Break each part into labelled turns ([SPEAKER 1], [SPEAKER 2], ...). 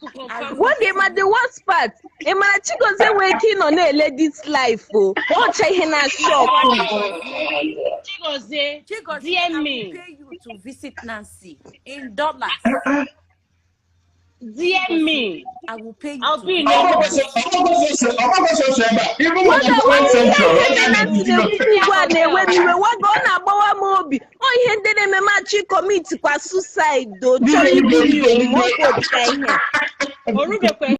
[SPEAKER 1] To confirm.
[SPEAKER 2] Nwoke ma the worst part, ị mara Chigozie nwere ike ịnọ na-ele this life o ọcha ihe na-achọ ọkụ.
[SPEAKER 1] Chigozie,
[SPEAKER 3] Chigozie,
[SPEAKER 1] DM
[SPEAKER 3] I
[SPEAKER 1] me.
[SPEAKER 3] will pay you to visit Nancy in dollars.
[SPEAKER 1] DM me.
[SPEAKER 3] I will pay you
[SPEAKER 1] I'll
[SPEAKER 3] to
[SPEAKER 1] be in
[SPEAKER 3] visit.
[SPEAKER 1] Enugu.
[SPEAKER 4] Even when
[SPEAKER 2] Waga
[SPEAKER 4] you
[SPEAKER 2] nwanne
[SPEAKER 4] comment
[SPEAKER 2] ihe
[SPEAKER 4] section,
[SPEAKER 2] nke Nancy na-ekwu ugbu a na-ewe m iwe. Waga, ọ na-agbawa m obi. Ọ ihe ndị na-eme machi commit kwa suicide o chọrọ igbu ya omume okwu ụdịka ihe a.
[SPEAKER 1] Orubekwe.
[SPEAKER 5] You're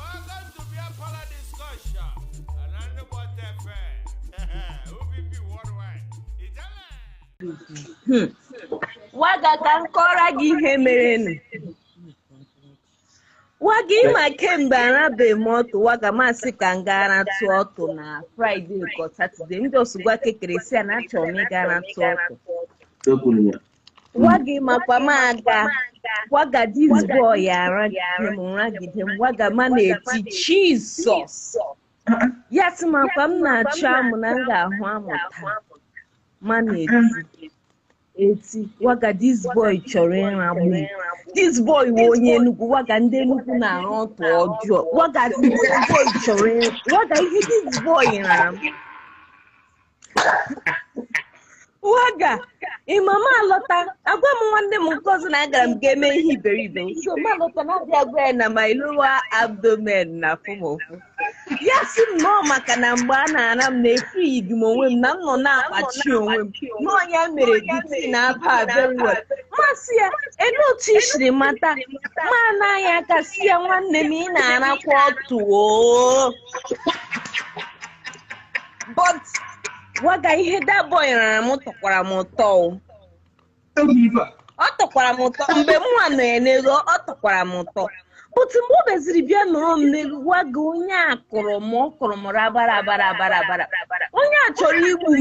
[SPEAKER 5] welcome to Beer Parlor Discussion. And I know what FM. OPP worldwide. Ijele!
[SPEAKER 2] Waga, ka m kọrọ gị ihe merenụ. Waga, ịma kemgbe arabeghị m ọtụ. Waga, masị ka m gara tụọ ọtụ na Friday ka Saturday ndị osugwa kekere si ya na achọrọ m ịgara tụọ ọtụ. Waga, ịmakwa m aga. Waga, this boy aragide m ragide m. Waga, ma na-eti Jizọs ya sị makwa m na-achọ amụ na m ga-ahụ amụ taa, ma na-eti eti. Waga, this boy chọrọ ịragbu m. This boy wụ onye Enugu. Waga, ndị Enugu na-arụ ọtụ ọjọọ. Waga, this boy chọrọ waga, ihe this boy rara m. Waga, ịmama alọta agwa m nwanne m nke ọzọ na agara m ga-eme ihe iberibe, so m alọta na-abịa gwa ya na my lower abdomen na afụmụfụ. Ya sị m nọọ maka na mgbe a na-ara m na-efrigi m onwe m na m nọ na-akpachi onwe m nọọ ya mere the na-aba very well. Masị ya elu otu i siri mata ma anaghị aka si ya nwanne m ị na-arakwa ọtụ o. But waga, ihe that boy rara m tọkwara m ụtọ o. Ọ tọkwara m ụtọ mgbe m nwa nọ ya n'elu, ọ tọkwara m ụtọ, but mgbe ọ beziri bịa nọrọ m n'elu. Waga, onye a kụrụ m, ọ kụrụ m rabara onye a chọrọ igbu m.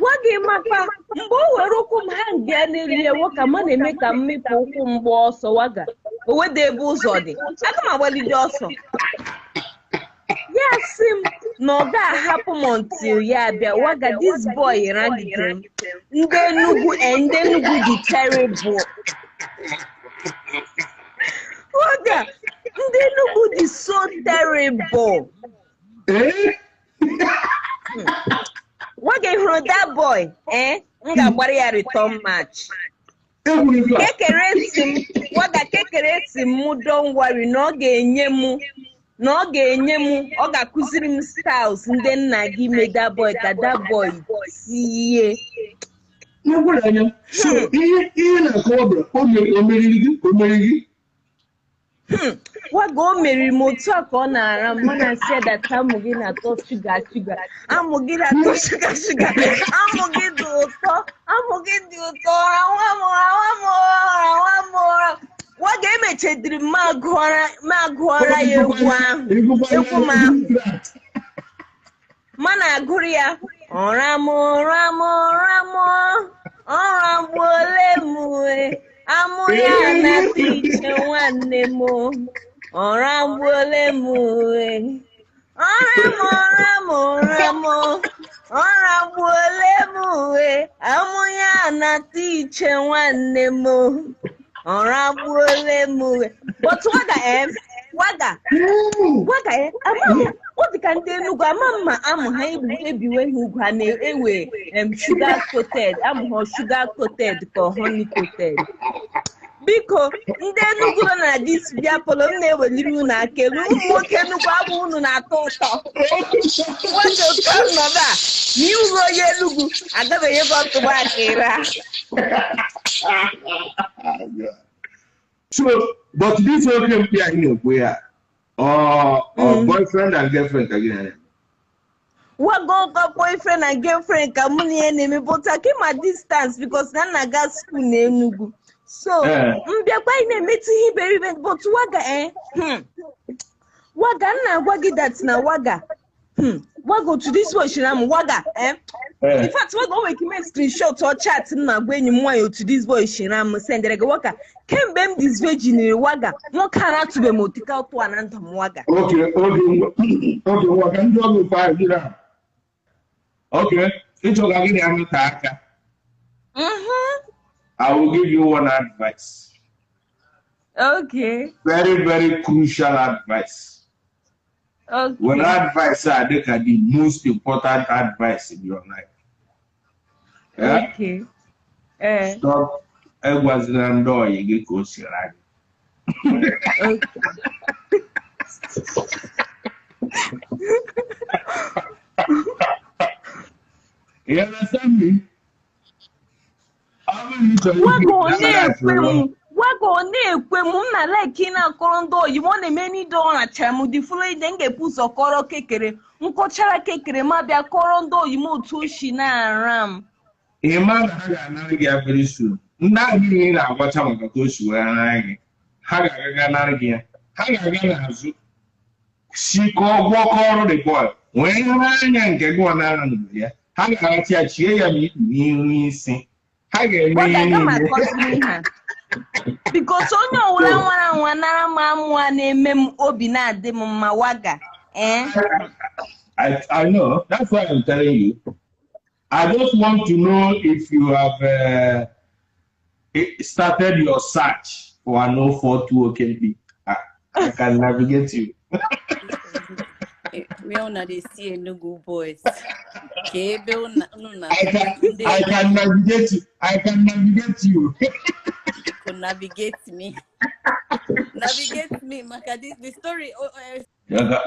[SPEAKER 2] Waga, makwa mgbe o were ụkwụ m ha nga n'elu ya, nwoke ma na-eme ka m mịpụ ụkwụ m gbaa ọsọ. Waga, o weda ebe ụzọ dị, aga m agbalide ọsọ. Ya sị m na ọ ga-ahapụ m until ya bịa. Waga, this boy ragide m. Ndị Enugu, ndị Enugu dị terrible. Waga, ndị Enugu dị so terrible. Waga, ị hụrụ that boy, m ga-agbara ya return match. Kekere si m, waga, kekere si m don't worry, na ọ ga-enye m, na ọ ga-enye m, ọ ga-akụziri m styles ndị nna gị mee that boy ka that boy tie.
[SPEAKER 4] So ihe na-akọwa bụ o meriri gị, o meriri gị.
[SPEAKER 2] Waga, o meriri m. Otu a ka ọ na-ara m, mana asị data amụ gị na-atọ shuga shuga, amụ gị na-atọ shuga shuga, amụ gị dị ụtọ, amụ gị dị ụtọ, rawa m, rawa m, rawa m. Waga, emechediri m ma agụọra ya egwu ahụ, egwu m ahụ mana agụrụ ya ọra m, ụra m, ụra m, ọra gbuole m, amụ ya na-atụ iche nwanne m, ọra gbuole m, ọra m, ọra m, ụra m, ọra gbuole m, amụ ya na-atụ iche nwanne m, ọra gbuole m. But waga, waga, waga, ama m ọ dị ka ndị Enugu, ama m ma amụ ha ebiwe ha ugwu, ha na-ewe sugar coated amụ ha, sugar coated ka honey coated. Biko, ndị Enugu nọ na this beer parlour, m na-eweliri unu aka elu. Ụmụ nwoke Enugu, abụ unu na-atọ ụtọ. Nwoke ụtọ nọba a na iwuru onye Enugu agabeghị ebe ọtụgba aka ịra.
[SPEAKER 4] So, but this oke mkpi anyị na-ekwu ya, ọ boyfriend and girlfriend ka gị na ya?
[SPEAKER 2] Wago, ụkọ boyfriend and girlfriend ka mụ na ya na-eme, but ma distance, because na nna ga school na Enugu, so mbịakwa anyị na-emetụ ihe iberibe. But waga, waga, m na-agwa gị that na waga, waga, otu this boy shiri amụ, waga, in fact, waga, o nwere ike ime screenshot ọ chat m na-agwa enyi m nwaanyị otu this boy shiri amụ sendere gị. Waga, kemgbe m disvirginiri, waga, nwoke a ratụbe m otika ụtụ a na ndụ m, waga.
[SPEAKER 4] Okay, ngwa, ka ndị ọgụ ife ahụ gị na. Okay, ịchọ ka gị na ya nọte aka. I will give you one advice.
[SPEAKER 2] Okay.
[SPEAKER 4] Very, very crucial advice.
[SPEAKER 2] Okay.
[SPEAKER 4] When advice are they can the most important advice in your life. Yeah?
[SPEAKER 2] Okay.
[SPEAKER 4] Stop. Egwazila ndị oyi gị ka o siri gị.
[SPEAKER 2] Okay.
[SPEAKER 4] You understand me?
[SPEAKER 2] Wago na-ekwe m na like ị na-akọrọ ndị oyi m ọ na-eme n'ido ọ nachara m dị fụlụ ide m ga-epu ụzọ kọrọ kekere nkọchara kekere ma bịa kọrọ ndị oyi m otu o si na-ara m.
[SPEAKER 4] Ị ma na ha ga-anara gị ya very soon. Ndị ahụ niile ị na-agwacha maka ka o si wee nara gị, ha ga-aga nara gị ya. Ha ga-aga n'azụ sikọọ gwọkọ ọrụ the boy wee nara anya nke gị nwa nara n'obodo ya. Ha ga-aracha ya chie ya ma ikpu n'ihu isi. Ha ga-eme ihe niile.
[SPEAKER 2] Because onye ọwụla nwara anwa nara m amụ a na-eme m obi na-adị m mma waga. Eh?
[SPEAKER 4] I know. That's why I'm telling you. I just want to know if you have started your search for an 042 OKB. I can navigate you.
[SPEAKER 3] We all know they see Enugu boys. I
[SPEAKER 4] can navigate you. I can navigate you.
[SPEAKER 3] You could navigate me. Navigate me, Maka. This the story.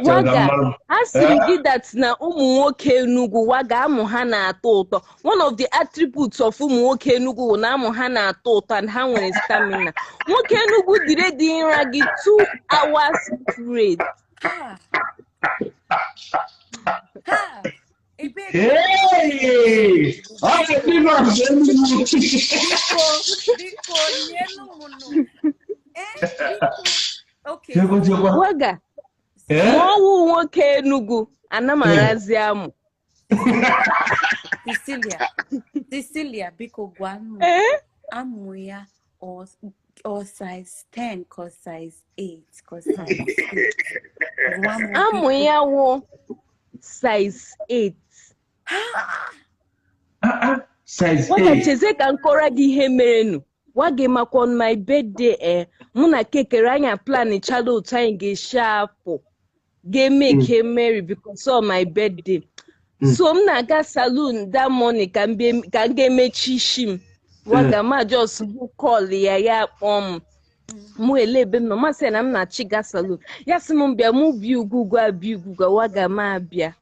[SPEAKER 2] Waga, a sịrị gị that na ụmụ nwoke Enugu waga amụ ha na-atọ ụtọ. One of the attributes of ụmụ nwoke Enugu bụ na amụ ha na-atọ ụtọ and ha nwere stamina. Nwoke Enugu dị ready ịra gị 2 hours straight.
[SPEAKER 4] Hey!
[SPEAKER 3] Okay.
[SPEAKER 2] Waga. Ọwụ nwoke Enugu anamarazi amụ.
[SPEAKER 3] Cecilia, biko gwa m amụ ya or size 10 or size 8 or size 6.
[SPEAKER 2] Amụ ya wụ size 8.
[SPEAKER 4] Size 8.
[SPEAKER 2] Waga cheze ka nkọrọ gị ihe merenụ. Wage makwa on my birthday mụ na kekere anyị plan chala otu anyị ga-esi apụ ga-emeke Mary because of my birthday. So m na-aga saloon that morning ka m ga-emechi isi m. Waga ma just bụ call ya ya kpọọ m. Mụ ele ebe m nọ masị na m na-achị ga saloon. Ya sị m bịa mụ bịa ugwugwu abịa ugwugwu waga ma abịa.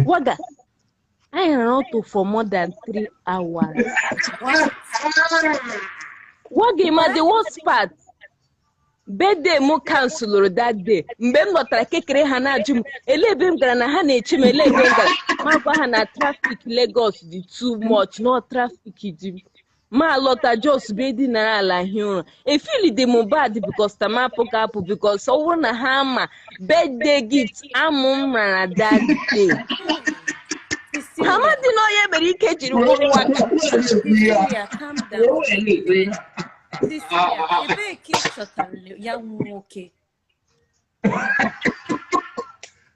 [SPEAKER 2] Waga I ran auto for more than 3 hours. What ma the worst part? Birthday mo cancel that day. Mgbe m lọtara kekere ha na-ajụ m ele ebe m gara na ha na-eche m ele ebe m gara. Ma gwa ha na traffic Lagos dị too much, no traffic dị. Ma lọta just be dinara ala hie ụra. Efili dị m bad because tamapụ ka apụ because ọ bụrụ na ha ma birthday gift amụ m rara that day. Mama dị na onye mere ike jiri gwụrụ waka.
[SPEAKER 3] Cecilia, calm down. Cecilia, ebee ka ị chọtara ya nwoke?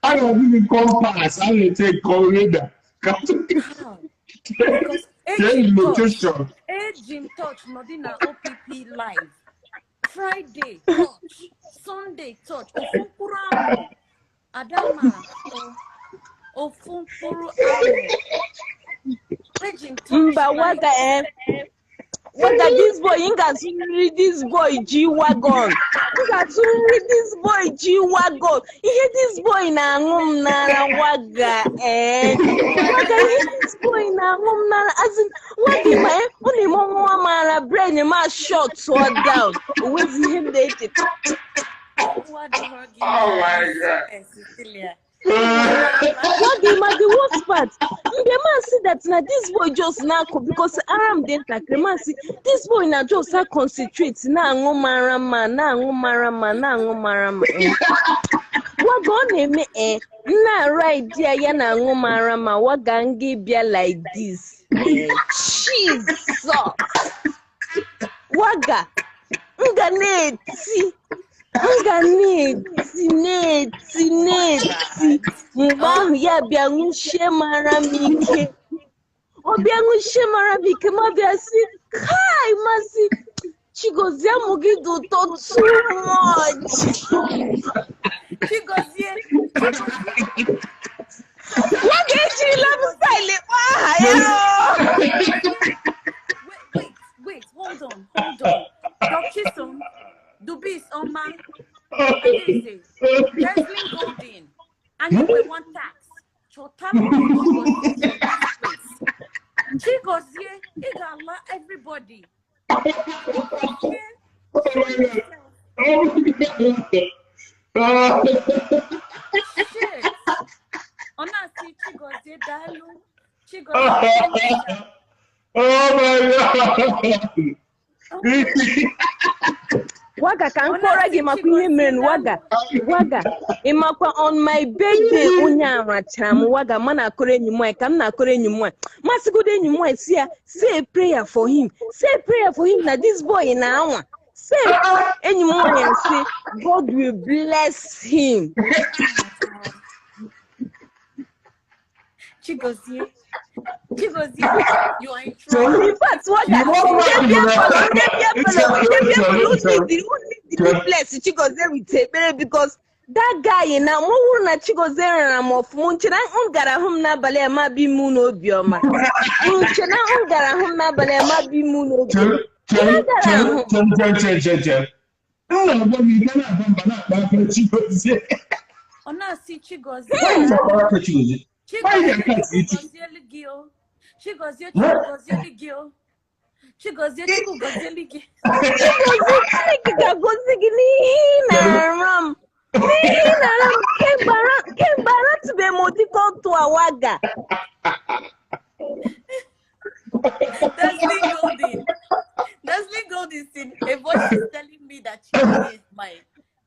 [SPEAKER 4] I don't even compass. I don't take corridor. Change location.
[SPEAKER 3] Eji m touch nọdị na OPP live. Friday touch, Sunday touch. Ofu mkpụrụ amụ. Adama. Ofu mkpụrụ amụ.
[SPEAKER 2] Mba waga waga this boy m ga-azụrịrị this boy G-Wagon. M ga-azụrịrị this boy G-Wagon. Ihe this boy na-aṅụ m n'ara waga waga ihe this boy na-aṅụ m n'ara as in waga ma ọ na-eme ọnwa mara brain ma shut ọ down. O nwezi ihe m na-eche.
[SPEAKER 4] Oh my God.
[SPEAKER 3] Cecilia.
[SPEAKER 2] What ma the worst part? Mgbe man see that na this boy just na-akụ because ara m dị ntakịrị man see this boy na just na concentrate na-aṅụ mara mma na-aṅụ mara mma na-aṅụ mara mma. Waga ọ na-eme nna ride ya na-aṅụ mara mma waga nga bịa like this. Jesus! Waga m ga na-eti. M ga na-eti na-eti na-eti mgbe ahụ ya bịa nwụchie mara m ike. Ọ bịa ṅụchie mara m ike, ma bịa sị, kai, masị Chigozie, amụ gị dị ụtọ too much.
[SPEAKER 3] Chigozie.
[SPEAKER 2] Waga, ejirila m style kpọọ aha ya.
[SPEAKER 3] Wait, wait, wait, hold on, hold on. Doc Chisom, Dubis Oma, Adaeze, Desmond Golden, and you will want tax. Chota Chigozie, ị ga-ala everybody. Chigozie,
[SPEAKER 4] Oh my God.
[SPEAKER 3] Shit. Ọ na-asị Chigozie daalụ. Chigozie.
[SPEAKER 4] Oh my God.
[SPEAKER 2] Waga, ka m kọrọ gị maka ihe mere nụ, waga. Waga, ị makwa on my birthday onye a rachara m, waga, ma na-akọrọ enyi m nwaanyị ka m na-akọrọ enyi m nwaanyị, masịgodo enyi m nwaanyị si ya, say a prayer for him, say a prayer for him, na this boy na-anwa. Say enyi m nwaanyị asị, God will bless him.
[SPEAKER 3] Chigozie. Chigozie, you are in trouble.
[SPEAKER 2] In fact, waga, ndị bịa follow, ndị bịa follow, ndị bịa follow, who need the bless Chigozie with ekpere, because that guy na mụ hụrụ na Chigozie rara m ọfụma, nche na m gara hụ m n'abalị a ma bi mụ n'obiọma, nche na m gara hụ m n'abalị a ma bi mụ n'obiọma.
[SPEAKER 4] Chere, chere, chere, chere, chere, chere. M na-agwa gị, ị na-agba mba na-akpa aka Chigozie.
[SPEAKER 3] Ọ na-asị Chigozie.
[SPEAKER 4] Why is akpa aka Chigozie? Why is
[SPEAKER 3] Chigozie,
[SPEAKER 4] aka
[SPEAKER 3] Chukwu
[SPEAKER 4] Chigozie?
[SPEAKER 3] gọzielu gị o. Chigozie, Chukwu gọzielu gị o. Chigozie, Chukwu gọzielu gị.
[SPEAKER 2] Chigozie, Chineke ga-agọzi gị n'ihe ị na-ara m, n'ihe ị na-ara m kemgbe aratụbeghị m ụdịka otu a, waga.
[SPEAKER 3] Leslie Golden. Leslie Golden said, a voice is telling me that Chigozie is my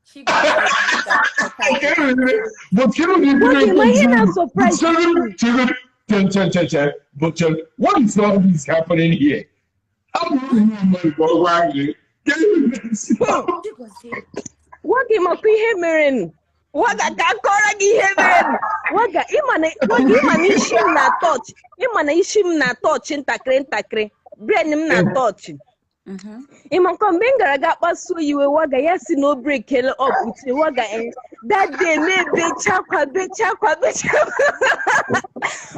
[SPEAKER 3] Chigozie is my
[SPEAKER 4] I can't remember. But can you
[SPEAKER 2] Waga, ma ihe na-surprise
[SPEAKER 4] Chere, chere, chere, chere, chere, chere. But chere, what is all this happening here? How do you know my God? Can you
[SPEAKER 3] Chigozie.
[SPEAKER 2] Waga, makwa ihe merenụ, waga, ka m kọrọ gị ihe merenụ, waga. Ịma na, waga, ịma na isi m na tọọchị, ịma na isi m na tọọchị ntakịrị ntakịrị, brain m na tọọchị. Ị makwa mgbe m gara ga kpasuo iwe, waga, ya si na o brekele up with me, waga, that day na-ebecha akwa, becha akwa, becha akwa,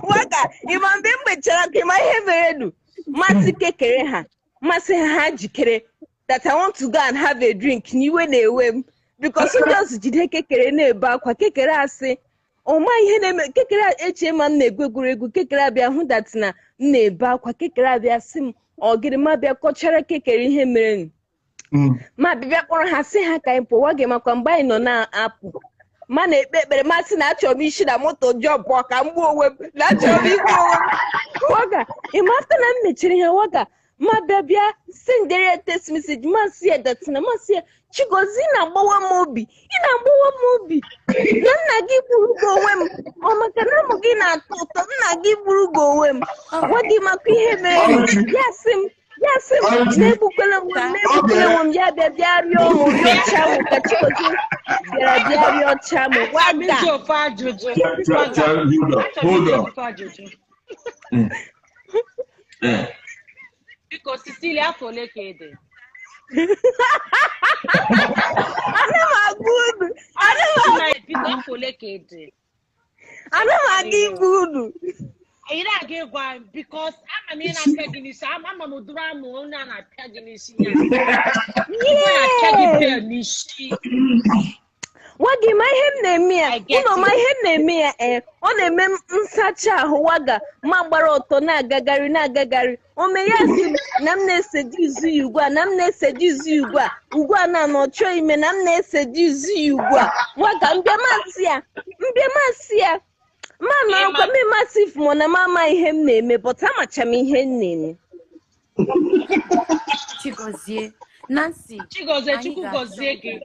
[SPEAKER 2] waga. Ịma mgbe m bechara akwa, ịma ihe merenụ, masị kekere ha, masị ha, ha jikere that I want to go and have a drink, n'iwe na-ewe m, because just jide kekere na-ebe akwa, kekere asị ọ ma ihe na-eme kekere, eche ma m na-egwu egwuregwu, kekere abịa hụ that na m na-ebe akwa, kekere abịa sị m ọ gịrị, ma bịa kọchara kekere ihe mere, ma bịa kpọrọ ha sị ha ka anyị pụọ. Waga, makwa mgbe anyị nọ na-apụ, ma na-ekpe ekpere, ma sị na achọrọ m isi na moto jọpụ ka m gbuo onwe m, na achọrọ m igbu onwe m. Waga, ịma after na m mechiri ihe, waga, ma bịa bịa sendere text message, ma sị ya that na, ma sị ya, Chigozie, ị na-agbawa m obi, ị na-agbawa m obi, na nna gị gburu gị onwe m, ọ maka na ụmụ gị na-atọ ụtọ, nna gị gburu gị onwe m. Gwa gị maka ihe mere ya sị m, ya sị m na-egbukwele onwe m, na-egbukwele onwe m, ya bịa bịa rịọ m, rịọcha m, ka Chigozie bịara bịa rịọcha m, waga.
[SPEAKER 1] Ịjụ ofe ajụjụ.
[SPEAKER 4] Chere, chere, hold on,
[SPEAKER 1] Achọrọ m
[SPEAKER 4] hold
[SPEAKER 1] ịjụ
[SPEAKER 4] on.
[SPEAKER 1] ofe ajụjụ. Biko, Cecilia, afọ ole ka ị dị?
[SPEAKER 2] Ana m agwa unu, ana m
[SPEAKER 1] Nna, biko, afọ ole ka ị dị?
[SPEAKER 2] Ana m aga igbu unu.
[SPEAKER 1] Ị na-aga ịgwa m because ama m ị na-apịa gị n'isi, ama m ụdịrị amụ onye a na-apịa gị n'isi ya. Ọ na-apịa gị
[SPEAKER 2] Yeah.
[SPEAKER 1] bel n'isi.
[SPEAKER 2] Waga, ma ihe m na-eme ya,
[SPEAKER 1] I get
[SPEAKER 2] ụlọ, ma
[SPEAKER 1] it.
[SPEAKER 2] ihe m na-eme ya, ee, ọ na-eme m nsacha ahụ, waga, ma gbara ọtọ na-agagharị na-agagharị, o mee ya sị m na m na-eseji izu ya ugbu a, na m na-eseji izu ya ugbu a, ugbu a na na ọ chọghị ime na m na-eseji izu ya ugbu a. Waga, mbịa masị ya, mbịa masị ya, ma nọrọkwa m masị if mụ na m ama ihe m na-eme, but amacha m ihe m na-eme.
[SPEAKER 3] Chigozie. Nancy.
[SPEAKER 1] Chigozie,
[SPEAKER 3] Anyị
[SPEAKER 1] Chukwu
[SPEAKER 3] ga-achọ-
[SPEAKER 1] gọzie gị.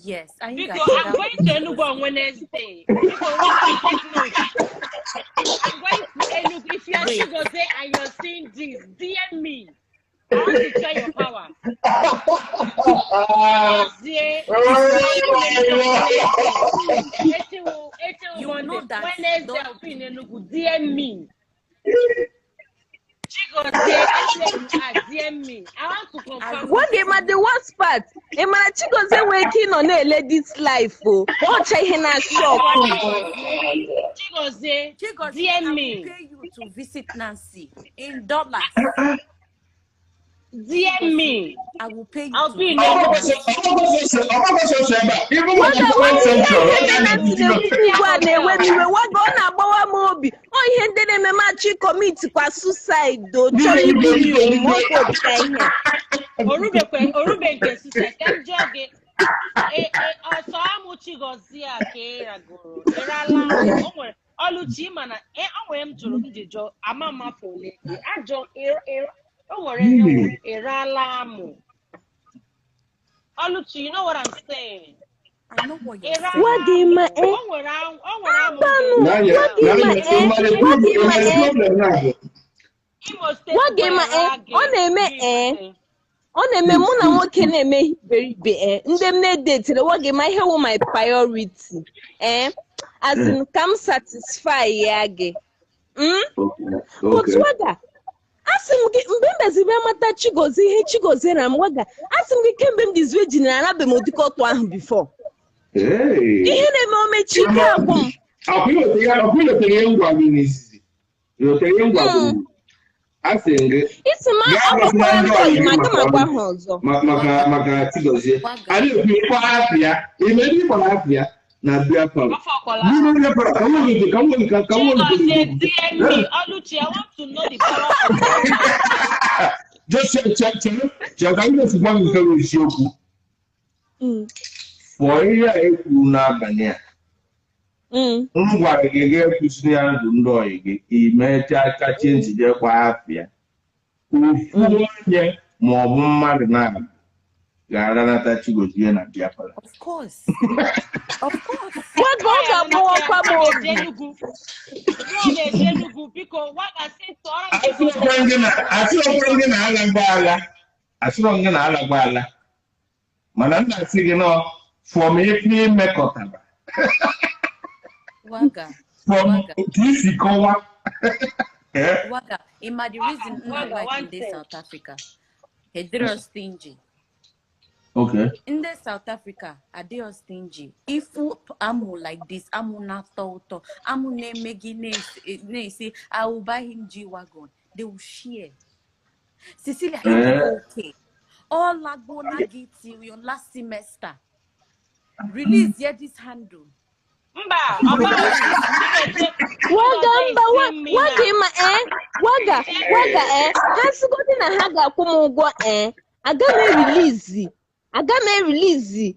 [SPEAKER 3] Yes, anyị
[SPEAKER 1] Biko,
[SPEAKER 3] ga-achọ
[SPEAKER 1] I'm going to Enugu on Wednesday. Biko, take note. I'm going to Enugu. If you are Chigozie and you're seeing this, DM me. I want to try your power. Chigozie.
[SPEAKER 3] You know that
[SPEAKER 1] Wednesday, I'll be in Enugu. DM me. Chigozie, anywhere you are, DM me. I want to confirm.
[SPEAKER 2] Nwoge ma the worst part, ị mara Chigozie nwere ike ịnọ na-ele this life o. Ọcha ihe na-achọ ọkụ.
[SPEAKER 1] Chigozie,
[SPEAKER 3] Chigozie, I
[SPEAKER 1] DM
[SPEAKER 3] will
[SPEAKER 1] me.
[SPEAKER 3] pay you to visit Nancy in dollars.
[SPEAKER 1] DM me.
[SPEAKER 3] I will pay you
[SPEAKER 1] I'll
[SPEAKER 3] to
[SPEAKER 1] be in
[SPEAKER 3] visit.
[SPEAKER 1] Lagos.
[SPEAKER 4] Even
[SPEAKER 2] Waga
[SPEAKER 4] when
[SPEAKER 2] nwanne
[SPEAKER 4] the
[SPEAKER 2] ihe
[SPEAKER 4] central,
[SPEAKER 2] ihe na Nancy na-ekwu ugbu a na-ewe m iwe. Waga ọ na-agbawa m obi. Ọ ihe ndị na-eme machi commit kwa suicide o chọrọ ibiri omume okwu ụdịka ihe a.
[SPEAKER 1] Orubekwe, orube nke suicide. Ka m jụọ gị, ọsọ amụ Chigozie a ka ị ragoro, ịrala amụ? O nwere Ọlụchi mana o nwere m jụrụ m ji jụọ ama m afọ ole dị. Ajọ o nwere ihe wụ ịrala amụ. Ọlụchi, you know what I'm saying?
[SPEAKER 3] I know what you're
[SPEAKER 1] Ịrala
[SPEAKER 3] saying.
[SPEAKER 2] Waga ịma
[SPEAKER 1] amụ. O nwere amụ
[SPEAKER 2] Mbanụ,
[SPEAKER 1] ga-ere
[SPEAKER 2] waga ịma waga ịma
[SPEAKER 1] Imo State
[SPEAKER 2] Waga ịma
[SPEAKER 1] boy ra gị
[SPEAKER 2] ọ na-eme
[SPEAKER 1] gị bute.
[SPEAKER 2] Ọ na-eme mụ na nwoke na-eme ihe iberibe ndị m na-edetere waga ịma ihe wụ my priority as in ka m satisfy ya gị. But waga asị m gị mgbe m bịaziri bịa mata Chigozie ihe Chigozie na m waga asị m gị kemgbe m dịzi virgin na anabeghị m ụdịka ọtụ ahụ before. Ihe na-eme omechi ike agwụ m.
[SPEAKER 4] Ọkwa ihe ngwa gị n'izizi. Iwetere ihe ngwa gị. A sị m gị
[SPEAKER 2] Isi m
[SPEAKER 4] gaa
[SPEAKER 2] agbakwara
[SPEAKER 4] gwasịna
[SPEAKER 2] ndị
[SPEAKER 4] ndị
[SPEAKER 2] ọyị
[SPEAKER 4] ọyị gị
[SPEAKER 2] ma aga m
[SPEAKER 4] maka
[SPEAKER 2] agwa ha ọzọ.
[SPEAKER 4] maka Chigozie.
[SPEAKER 3] Waga.
[SPEAKER 4] A na-ekwu ịkpọ afịa. Ime ndị ịkpọrọ afịa na bịa palọ.
[SPEAKER 1] Afọkwala.
[SPEAKER 4] N'ime bịa palọ ka nwoke ka nwoke ka nwoke
[SPEAKER 1] Chigozie, DM me. Oluchi, I want to know the power of
[SPEAKER 4] Just check check check check ka ndị osikwa nke bụ isiokwu. Fụọ ihe a ekwuru n'abalị a. M gwara gị ga ekwusịrị ya ndụ ndị ọyị gị imechaa kachie ntị jee kwa afịa. Ofu onye ma ọ bụ mmadụ na-abụ ga-aranata Chigozie na bịa palọ.
[SPEAKER 3] Of course. Of course.
[SPEAKER 2] Waga ọ ga-agbawakwa m obi.
[SPEAKER 1] Enugu. Nwa na-eje Enugu, biko, waga sị tụọrọ m
[SPEAKER 4] Asịrọkwara gị na agha gba agha. Asịrọ gị na agha gba ala. Mana m na-asị gị nọ from ife imekọtara.
[SPEAKER 3] Waga.
[SPEAKER 4] From
[SPEAKER 3] Waga.
[SPEAKER 4] ka isi kọwa.
[SPEAKER 3] Waga. Ima the reason
[SPEAKER 1] Waga,
[SPEAKER 3] I
[SPEAKER 1] waga,
[SPEAKER 3] like
[SPEAKER 1] one
[SPEAKER 3] in the
[SPEAKER 1] sec.
[SPEAKER 3] South Africa. Hedero stingy.
[SPEAKER 4] Okay.
[SPEAKER 3] In the South Africa, adịghị stingy. Ifu amụ like this, amụ na-atọ ụtọ, amụ na-eme gị na-esi, I will buy him G-Wagon. They will share. Cecilia, you okay. All agbona gị till your last semester. Release here this handle.
[SPEAKER 1] Mba, ọ bụrụ
[SPEAKER 2] Waga mba waga ịma waga waga ha sịgodị na ha ga-akwụ m ụgwọ aga m erilizi aga m erilizi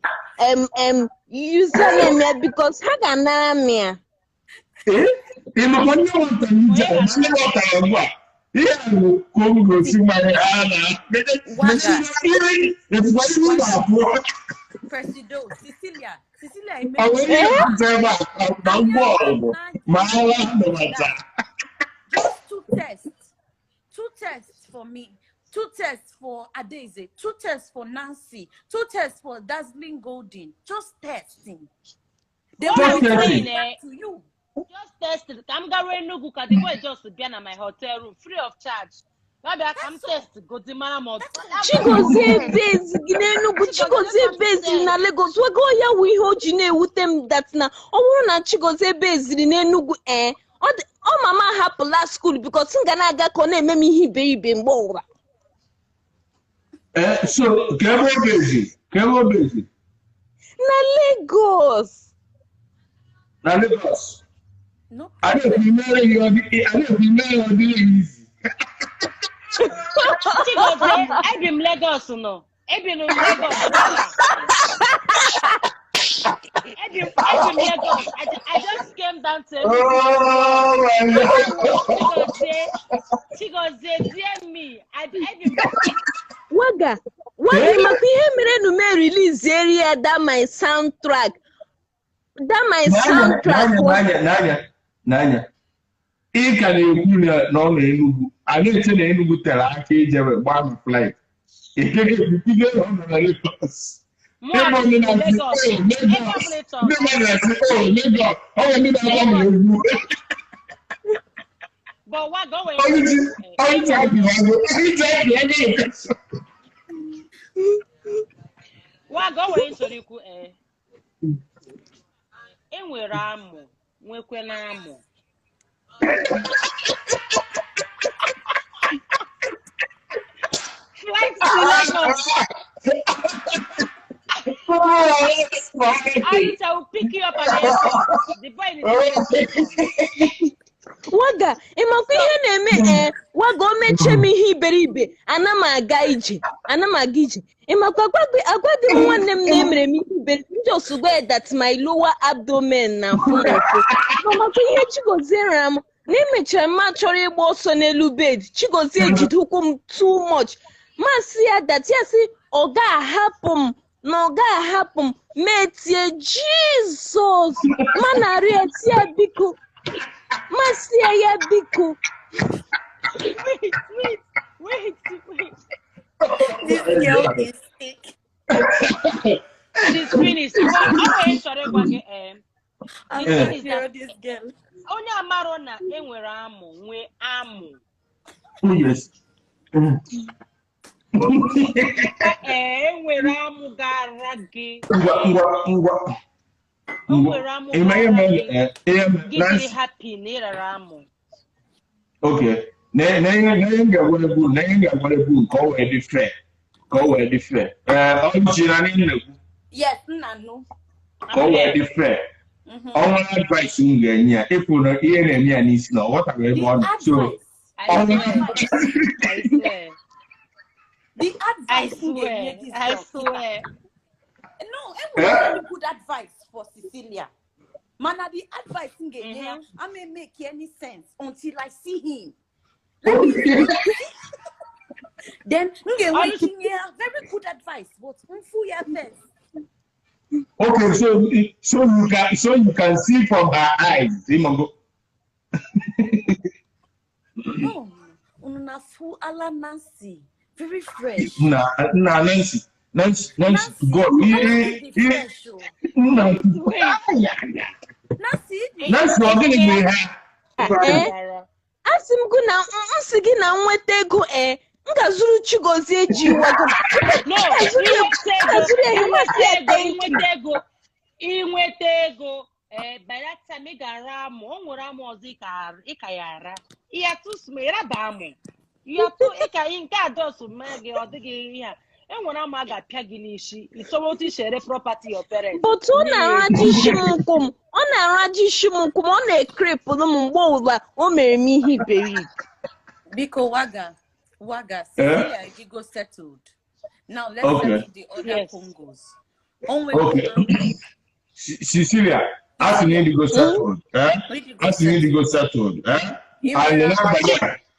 [SPEAKER 2] em username ya because ha ga-anara m ya.
[SPEAKER 4] Ị makwa ndị nwata nje ndị nwata ugbu a. Ihe a bụ Kongo si mara ha na
[SPEAKER 3] Waga.
[SPEAKER 4] etukwa ihe na-apụ.
[SPEAKER 3] Presido, Cecilia, Cecilia,
[SPEAKER 4] Ọ nwere ihe na-apụta ebe a ma ngwa ọgụ ma agha nọbata.
[SPEAKER 3] Just two tests. Two tests for me. Two tests for Adeze. Two tests for Nancy. Two tests for Dazzling Golden. Just testing. They
[SPEAKER 1] What
[SPEAKER 3] will
[SPEAKER 1] I'm
[SPEAKER 3] return
[SPEAKER 1] saying,
[SPEAKER 3] it back to you.
[SPEAKER 1] Just test it. Ka m garuo Enugu ka the boy just bịa na my hotel room free of charge. Ya bịa ka m test godi mara ma ọ
[SPEAKER 2] Chigozie bezi gị n'Enugu, Chigozie beziri na Lagos. Waga ọ ya wụ ihe o ji na-ewute m that na ọ bụrụ na Chigozie beziri n'Enugu ọ mama hapụla skuul because m ga na-aga ka ọ na-eme m ihe iberibe mgbe ọbụla.
[SPEAKER 4] So ka ebe o bezi ka ebe o bezi
[SPEAKER 2] Na Lagos.
[SPEAKER 4] na Lagos.
[SPEAKER 3] No
[SPEAKER 4] A
[SPEAKER 3] problem.
[SPEAKER 4] na-ekwu imere ihe ọ dị a na-ekwu imere ihe ọ dịghị izi.
[SPEAKER 1] Chigozie, ebi m Lagos nọ. Ebi m Lagos. Ebi m Lagos. I just came down to Enugu.
[SPEAKER 4] Oh my God.
[SPEAKER 1] Chigozie, Chigozie, DM me. Ebi m
[SPEAKER 2] Waga, waga maka ihe mere nu me release eri ya that my soundtrack. That my soundtrack was
[SPEAKER 4] N'anya n'anya n'anya. Ị ka na-ekwu na ọ nọ Enugu. A na-eche na Enugu tere aka ijebe gbaa m flight. Ị gaghị ekwukwuzie na ọ nọ na Lagos.
[SPEAKER 1] Mụ
[SPEAKER 4] Ndị mmadụ
[SPEAKER 1] bi
[SPEAKER 4] na-asị,
[SPEAKER 1] Lagos.
[SPEAKER 4] "Oh,
[SPEAKER 1] Ebe
[SPEAKER 4] Lagos."
[SPEAKER 1] ọbụla ị chọrọ.
[SPEAKER 4] Ndị mmadụ na-asị, "Oh, Lagos." Ọ bụ ndị na-agba m egwu.
[SPEAKER 1] But what go away? What go away? Sorry, enwere amụ nwekwe na amụ. Flight to Lagos. I will pick you up at the airport. The boy in the
[SPEAKER 2] Waga, ịmakwa ihe na-eme waga o mechie m ihe iberibe ana m aga ije ịmakwa agwa dị m nwanne m na emere m ihe iberibe ndị osugbo that my lower abdomen na afụ m ụfụ. Makwa ihe Chigozie rara m na emechara m chọrọ ịgba ọsọ n'elu bed Chigozie jide ụkwụ m too much masị ya that ya sị ọ ga-ahapụ m na ọ ga-ahapụ m metie Jizọs ma narị etie biko masị ya biko.
[SPEAKER 1] Wait.
[SPEAKER 3] This girl is sick.
[SPEAKER 1] She's finished.
[SPEAKER 3] I'm gonna this girl.
[SPEAKER 1] Onye amaro na enwere amụ nwe amụ.
[SPEAKER 4] Yes.
[SPEAKER 1] Enwere amụ gara gị.
[SPEAKER 4] Ngwa.
[SPEAKER 1] Enwere amụ gara gị. Gị happy na ịrara amụ.
[SPEAKER 4] Okay. Na ihe ga-agwa ka ọ wee dị fair. Ka ọ wee dị fair. Ọ ji na nne.
[SPEAKER 3] Yes, nna nụ.
[SPEAKER 4] Ka ọ wee dị fair. Ọnwa advice m ga-enye ya ịpụ na ihe na-eme ya n'isi na ọ ghọtara ebe ọ nọ. So
[SPEAKER 3] the advice
[SPEAKER 1] I swear.
[SPEAKER 3] No, it was very good advice for Cecilia. Mana, the advice m ga-enye ya I may make any sense until I see him. Let me see. Then m ga-enwe ya very good advice, but mfu ya first.
[SPEAKER 4] Okay, so you can see from her eyes.
[SPEAKER 3] No, unafu ala Nancy, very fresh.
[SPEAKER 4] Na Nancy, God,
[SPEAKER 3] fresh. Nancy,
[SPEAKER 2] Asị m gị na nsị gị na nweta ego m ga-azụrụ Chigozie ji wago.
[SPEAKER 1] No, inweta ego by that time ị ga-ara amụ o nwere amụ ọzọ ị ka ya ara ihe atụsụ ịraba amụ ihe atụ ịka nke adọsụ mee gị ọ dịghị ihe a enwere amụ a ga-apịa gị n'isi ịchọwa otu isi ere property your parents.
[SPEAKER 2] But ọ na-araji isi m nkwụ m ọ na-araji isi m nkwụ m ọ na-ekrepụrụ m mgbe ọbụla o mere m ihe iberibe.
[SPEAKER 3] Biko waga. Waga, Cecilia Idigo settled. Now let's settle the other Congos.
[SPEAKER 4] Okay. Cecilia, as you need to go settled. As you need to go settled. And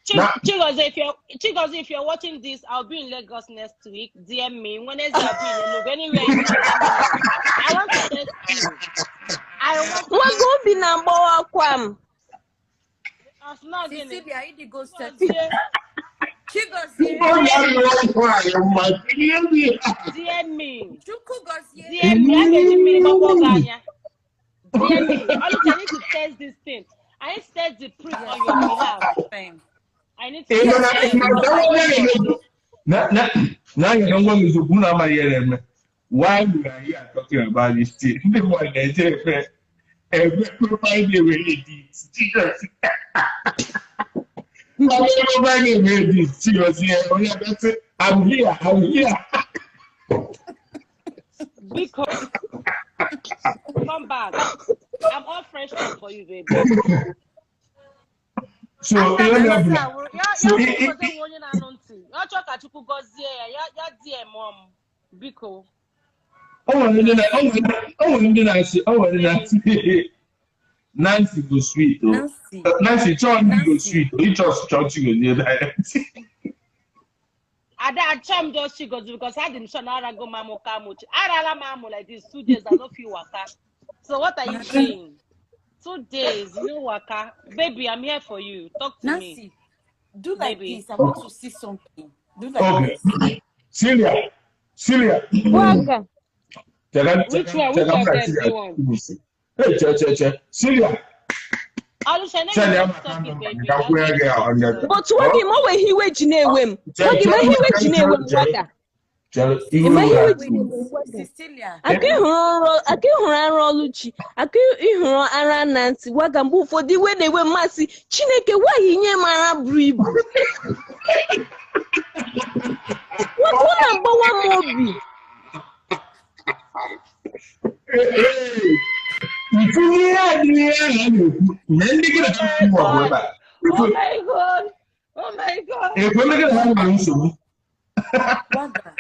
[SPEAKER 1] Chigozie, if you're watching this, I'll be in Lagos next week. DM me. Wednesday, I'll be in Enugu. Anywhere you are. I want to test you. I want to.
[SPEAKER 2] Waga obi na mgbawa akwa m.
[SPEAKER 3] Cecilia Idigo settled. Chigozie.
[SPEAKER 1] DM me. DM me. DM me. I need to test this thing. I need to test the proof on your behalf. I need to test it.
[SPEAKER 4] Now you don't want to why we are here talking about this thing? Everybody really did. I'm here.
[SPEAKER 1] Because come back. I'm all fresh up for you, baby.
[SPEAKER 4] So Nancy go sweet though. Nancy, John go sweet. He just church go near that.
[SPEAKER 1] I chum just she goes because I didn't show now go mamu kamuchi. I rala mamu like this 2 days. I don't feel waka. So what are you saying? 2 days, you know waka. Baby, I'm here for you. Talk to
[SPEAKER 3] Nancy,
[SPEAKER 1] me.
[SPEAKER 3] Do like baby. This. I want to see something. Do like this.
[SPEAKER 4] Celia. Celia.
[SPEAKER 2] Waka.
[SPEAKER 1] Which one? Which of them do you want?
[SPEAKER 4] Hey, che. Celia.
[SPEAKER 1] Ọlụchi, I
[SPEAKER 4] Send
[SPEAKER 1] know
[SPEAKER 4] ya
[SPEAKER 1] you
[SPEAKER 4] my
[SPEAKER 1] talk
[SPEAKER 4] account
[SPEAKER 1] it,
[SPEAKER 4] number.
[SPEAKER 1] baby.
[SPEAKER 4] Ka kwụnye gị 100.
[SPEAKER 2] But nwoke ma o nwee ihe iwe ji na-ewe m. Nwoke ma ihe iwe ji na-ewe m waga.
[SPEAKER 4] Chere,
[SPEAKER 2] Ị ma
[SPEAKER 4] iwe
[SPEAKER 2] ihe iwe
[SPEAKER 4] were
[SPEAKER 2] ji na-ewe m waga.
[SPEAKER 3] Cecilia.
[SPEAKER 2] Aka ịhụrụ ara Ọlụchi, aka ịhụrụ ara Nancy waga mgbe ụfọdụ iwe na-ewe mmasị Chineke nwaanyị nye m ara buru ibu. Nwoke ọ na-agbawa m obi.
[SPEAKER 4] Ifu ihe a dị ihe a na-ekwu na ndị gị na ha na-ekwu ọgụ ebe a.
[SPEAKER 2] Oh my God. Oh my God.
[SPEAKER 4] Ekwe ndị gị na ha nwere nsogbu.
[SPEAKER 3] Waga.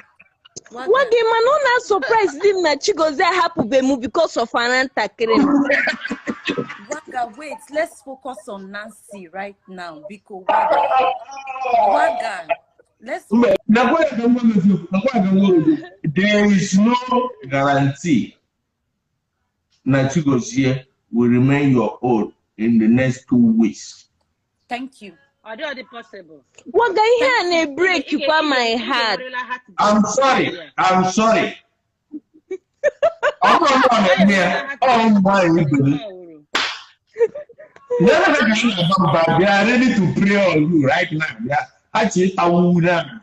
[SPEAKER 3] Waga.
[SPEAKER 2] Nwoke mana ọ na-surprise di m na Chigozie ahapụbe m because of ara ntakịrị m.
[SPEAKER 3] Waga, wait. Let's focus on Nancy right now. Biko, Waga. Waga. Let's
[SPEAKER 4] Mba, nakwa ya ka nwa m eziokwu, nakwa ya ka nwa m eziokwu. There is no guarantee na Chigozie will remain your own in the next 2 weeks.
[SPEAKER 3] Thank you.
[SPEAKER 1] Ọ dị ọ dị possible.
[SPEAKER 2] Waga ihe a na-ebreak kwa my heart.
[SPEAKER 4] I'm sorry. I'm sorry. Ọ bụrụ na ọ na-eme ya, ọ mgbe anyị ibe m. Never ka m na-aba mba, they are ready to pray on you right now. Yeah. Ha chi ịtawu na.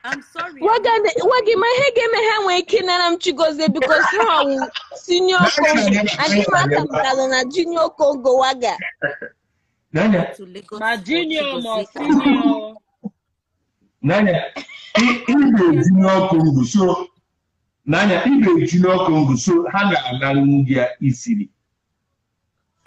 [SPEAKER 3] I'm sorry.
[SPEAKER 2] Waga ma ihe ga-eme ha nwee ike ịnara m Chigozie because ha wụ senior Congo adị m akamtalụ na junior Congo waga.
[SPEAKER 4] N'anya,
[SPEAKER 3] To Lagos
[SPEAKER 1] Ma
[SPEAKER 3] for
[SPEAKER 1] junior ma
[SPEAKER 3] Chigozie.
[SPEAKER 1] senior.
[SPEAKER 4] n'anya, ị ga-eji n'ọkụ ngụ so n'anya ị ga-eji n'ọkụ ngụ so ha ga-analụ gị ya isiri.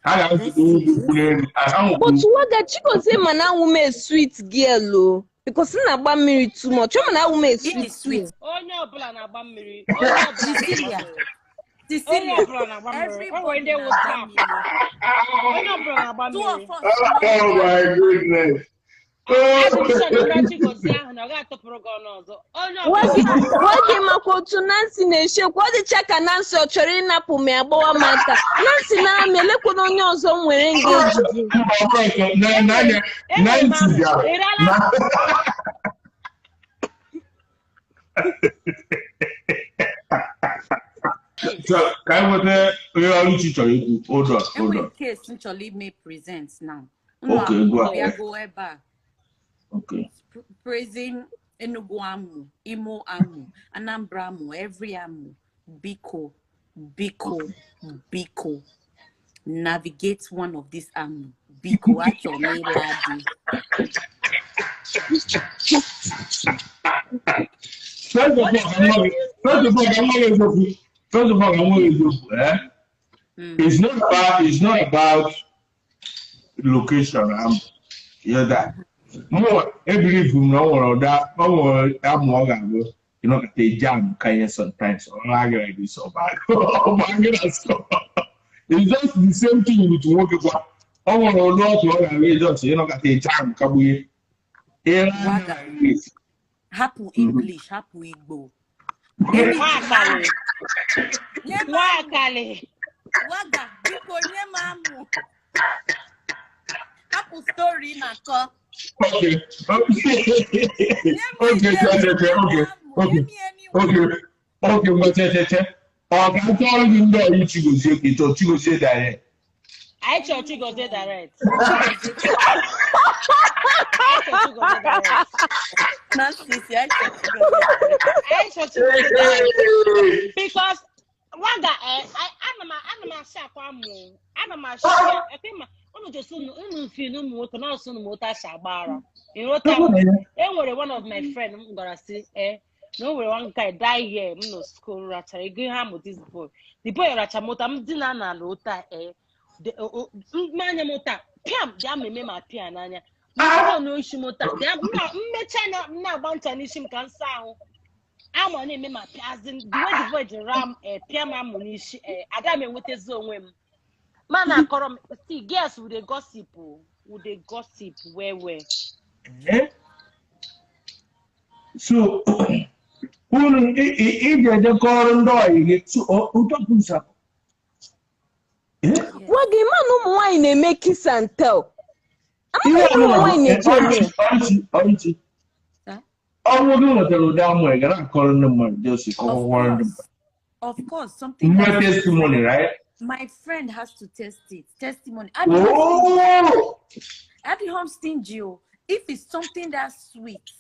[SPEAKER 4] Ha ga-azụta ugwu kwụ n'elu. Ha
[SPEAKER 2] But waga Chigozie ma na awụ m a sweet girl o because m na-agba mmiri too much ọ ma na awụ m a
[SPEAKER 3] It
[SPEAKER 2] sweet
[SPEAKER 3] is sweet.
[SPEAKER 2] girl.
[SPEAKER 1] Onye ọbụla na-agba mmiri. Onye ọbụla na-agba
[SPEAKER 3] Cecilia.
[SPEAKER 1] mmiri. Onye
[SPEAKER 3] Cecilia.
[SPEAKER 1] ọbụla na-agba mmiri. O nwere ndị
[SPEAKER 3] Everybody
[SPEAKER 1] wụ
[SPEAKER 3] na
[SPEAKER 1] tap. Onye ọbụla na-agba
[SPEAKER 3] Two
[SPEAKER 1] mmiri.
[SPEAKER 3] of us.
[SPEAKER 4] Oh my goodness.
[SPEAKER 1] Admission na Chigozie ahụ na ọ ga-atụpụrụ gị ọnụ ọzọ. Onye ọbụla
[SPEAKER 2] Nwoke makwa otu Nancy na-eshekwa ọ dịcha ka Nancy ọ chọrọ ịnapụ m ya gbawa m aka. Nancy nara m elekwana onye ọzọ m nwere m ga-ejide.
[SPEAKER 4] Mba, ọ bụrụ nke n'anya, Nancy bịara.
[SPEAKER 1] Ịrala
[SPEAKER 4] So, ka anyị nweta ihe Ọlụchi chọrọ ikwu. Hold on, hold
[SPEAKER 3] Enwe
[SPEAKER 4] on.
[SPEAKER 3] case m chọrọ ime present now.
[SPEAKER 4] Okay, go ahead.
[SPEAKER 3] Bịago ebe a.
[SPEAKER 4] Okay.
[SPEAKER 3] Praising Enugu Amu, Imo Amu, Anambra Amu, every Amu. Biko, Biko, Biko. Navigate one of these Amu. Biko, achọ m ịla di.
[SPEAKER 4] First of all, first of all, ka m gwa gị eziokwu. First of all, ka m gwa gị eziokwu, eh? It's not about location am you that. Mụ ebelieve m na ọ nwere ụda ọ nwere amụ ọ ga-abụ ịnọkọta jam kanye sometimes ọ na-agị like this ọ bụ na so it's just the same thing with nwoke kwa ọ nwere ụdị ọtụ ọ ga-abụ just ịnọkọta jam kagbunye
[SPEAKER 3] Waga. Hapụ English, hapụ Igbo.
[SPEAKER 1] Nwakali.
[SPEAKER 3] Nye m amụ.
[SPEAKER 1] Nwakali.
[SPEAKER 3] Waga, biko nye m amụ. Hapụ story na-akọ.
[SPEAKER 4] Okay.
[SPEAKER 3] Nye m
[SPEAKER 4] Okay,
[SPEAKER 3] ije,
[SPEAKER 4] okay, okay,
[SPEAKER 3] nye m
[SPEAKER 4] okay.
[SPEAKER 3] amụ, nye m anywhere.
[SPEAKER 4] Okay, okay, ngwa che che che. Ọ ka m chọrọ gị ndị ọyị Chigozie ka ị chọọ Chigozie direct.
[SPEAKER 1] Anyị chọrọ Chigozie direct. Anyị chọrọ Chigozie direct.
[SPEAKER 3] Nancy si anyị chọrọ Chigozie direct.
[SPEAKER 1] Anyị chọrọ Chigozie direct. Because waga ana m asị akwa mụ ana m asị ekwe ma unu jesi unu unu fi na ụmụ nwoke na ọsụ unu ma otu asị agba ara ịghọta m e nwere one of my friend m gwara sị na o nwere one guy die here m nọ school rachara ego ihe amụ this boy, the boy racha m ụta m dina na ala ụta mmanya m ụta pịam bịa ma eme ma pịa n'anya mmadụ na oshi m ụta bịa mmecha anya m na-agba ncha n'isi m ka m saa ahụ ama na-eme ma pịa as in, the way the boy ji ram pịa m amụ n'isi aga m enwetazi onwe m mana akọrọ m. See, girls, we dey gossip o, we dey gossip well well.
[SPEAKER 4] Eh? So, unu ị ga-eje kọrọ ndị ọyị gị so ụtọ kwusa.
[SPEAKER 2] Nwoke ma na ụmụ nwaanyị na-eme kiss and tell.
[SPEAKER 4] Ihe
[SPEAKER 2] Amaghị m ụmụ nwaanyị na-eji eme.
[SPEAKER 4] Ọlụchi, Ọlụchi,
[SPEAKER 3] Sir?
[SPEAKER 4] ọnwụ gị nwetara ụdị amụ ị ga na-akọrọ ndị mmadụ just
[SPEAKER 3] Of
[SPEAKER 4] kọwara ndị
[SPEAKER 3] course.
[SPEAKER 4] mmadụ.
[SPEAKER 3] Of course, something
[SPEAKER 4] Nwee
[SPEAKER 3] that
[SPEAKER 4] testimony, right?
[SPEAKER 3] My friend has to test it. Testimony.
[SPEAKER 4] Oh!
[SPEAKER 3] Adịghị m stingy o. If it's something that's sweet,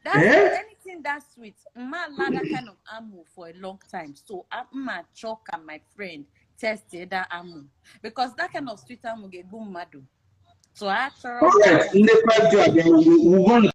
[SPEAKER 3] that's
[SPEAKER 4] Eh?
[SPEAKER 3] anything that's sweet. Mma allow that kind of amụ for a long time. So mma chọ ka my friend test that amụ because that kind of sweet amụ ga-egbu mmadụ. So achọrọ
[SPEAKER 4] All right, ndị 5G abịa, we're going to